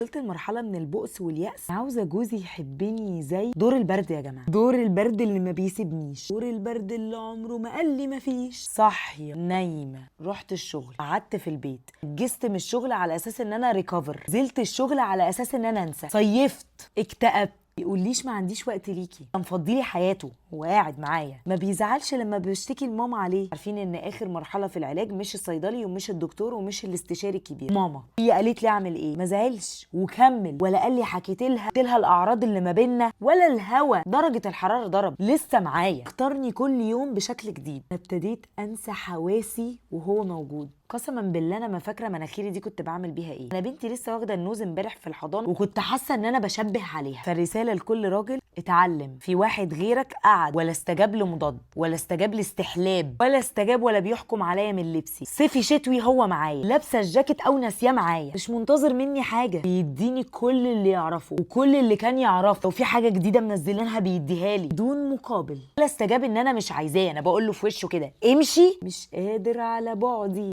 وصلت لمرحلة من البؤس واليأس، عاوزه جوزي يحبني زي دور البرد يا جماعة، دور البرد اللي ما بيسيبنيش، دور البرد اللي عمره ما قال لي ما فيش. صاحية نايمة، رحت الشغل، قعدت في البيت، جست من الشغل على اساس ان انا recover، نزلت الشغل على اساس ان انا انسى، صيفت، اكتئبت. يقوليش ما عنديش وقت ليكي، مفضيلي حياته وقاعد معايا، ما بيزعلش لما بشتكي لماما عليه. عارفين ان اخر مرحلة في العلاج مش الصيدلي ومش الدكتور ومش الاستشاري الكبير، ماما. هي قالت لي اعمل ايه، ما زعلش وكمل، ولا قال لي حكيت لها، قلت لها الاعراض اللي ما بينا ولا الهوا، درجه الحرارة ضرب، لسه معايا، اختارني كل يوم بشكل جديد. ابتديت انسى حواسي وهو موجود. قسما بالله انا ما فاكره مناخيري دي كنت بعمل بيها ايه. انا بنتي لسه واخده ال nose امبارح في الحضانة وكنت حاسه ان انا بشبه عليها. فالرساله لكل راجل: اتعلم، في واحد غيرك قعد ولا استجاب لمضاد ولا استجاب لاستحلاب ولا استجاب ولا بيحكم عليا من لبسي، صيفي شتوي هو معايا، لابسه الجاكيت او ناسياه معايا، مش منتظر مني حاجة، بيديني كل اللي يعرفه وكل اللي كان يعرفه، لو في حاجة جديدة منزلينها بيديها لي بدون مقابل، ولا استجاب ان انا مش عايزاه، انا بقول له في وشه كده امشي، مش قادر على بعدي.